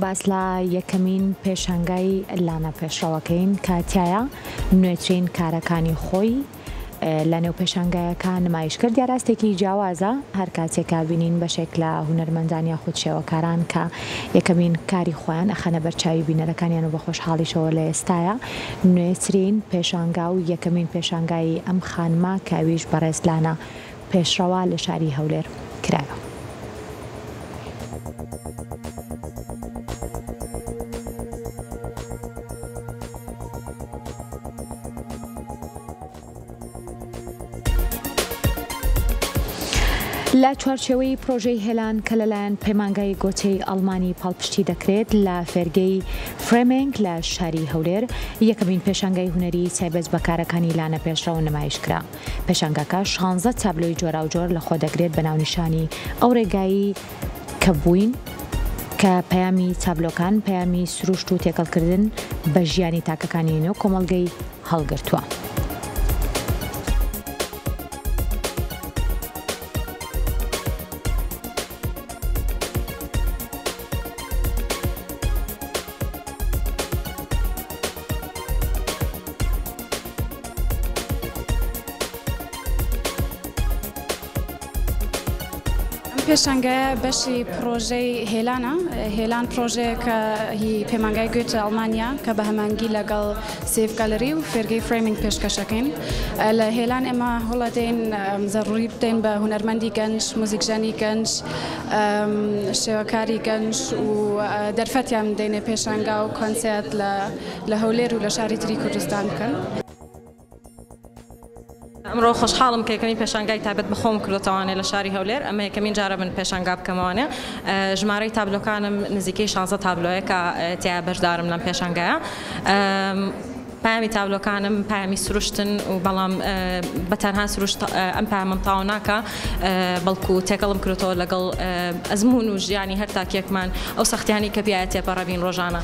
باس لە یەکەمین پێشانگای لانە پێشڕەوەکەین کە تیایا نوێترین کارەکانی خۆی لە نێو پێشانگایەکە نمایش کرد. دیارە ئاستێکی جیاوازە هەر کاتێک کە بینین بەشێک لە هونەرمەندان یاخود شێوەکاران کە یەکەمین کاری خۆیان ئەخەنە بەر چاوی بینەرەکانیان و بە خۆشحاڵیشەوە لە ئێستایا نوێترین پێشانگا و یەکەمین پێشانگای ئەم خانمە کە ئەویش بەڕێز لانە پێشڕەوە لە شاری هەولێر کرایەوە. لە چوارچێوەی پرۆژەی هێلان کە لەلایەن پەیمانگای گۆتەی ئەڵمانی پاڵپشتی دەکرێت لە فێرگەی فرێمێنگ لە شاری هەولێر یەکەمین پێشانگای هونەری تایبەت بە کارەکانی لانە پێشڕەو نمایشکرا. پێشانگاکە شانزە تابلۆی جۆراوجۆر لەخۆ دەگرێت بە ناونیشانی ئەو ڕێگایی کە بووین کە پەیامی تابلۆکان پەیامی سروشت و تێکەڵکردن بە ژیانی تاکەکانی نێو کۆمەڵگەی هەڵگرتووە. ئەم پێشانگایە بەشی پڕۆژەی هێلانە، هێلان پڕۆژەیەکە هی پەیمانگای گوێتە ئەڵمانیا کە بە هەمانگی لەگەڵ سێف گالەری و فێرگەی فرەیمینگ پێشکەشەکەین. لە هێلان ئێمە هەوڵەدەین زەروری بدەین بە هونەرمەندی گەنج، موزیکژەنی گەنج، شێوەکاری گەنج و دەرفەتیان بدەینێ پێشانگا و کۆنسێرت لە لە هەولێر و لە شاری تری کوردستان بکەن. ئەمڕۆ خۆشحاڵم کە یەکەمین پێشانگای تایبەت بە خۆم کردۆتەوانێ لە شاری هەولێر، ئەمە یەکەمین جارە من پێشانگا بکەمەوانێ، ژمارەی تابلۆکانم نزیکەی شانزە تابلۆیە کە تیایا بەشدارم لەم پێشانگایە. پەیامی تابلۆکانم پەیامی سروشتن و بەڵام بە تەنها سروشت ئەم پەیامەم تەواو ناکا بەڵکو تێکەڵم کردۆتەوە لەگەڵ ئەزموون و ژیانی هەر تاکێکمان ئەو سەختیانەی کە پیایا تێپەڕەبین ڕۆژانە.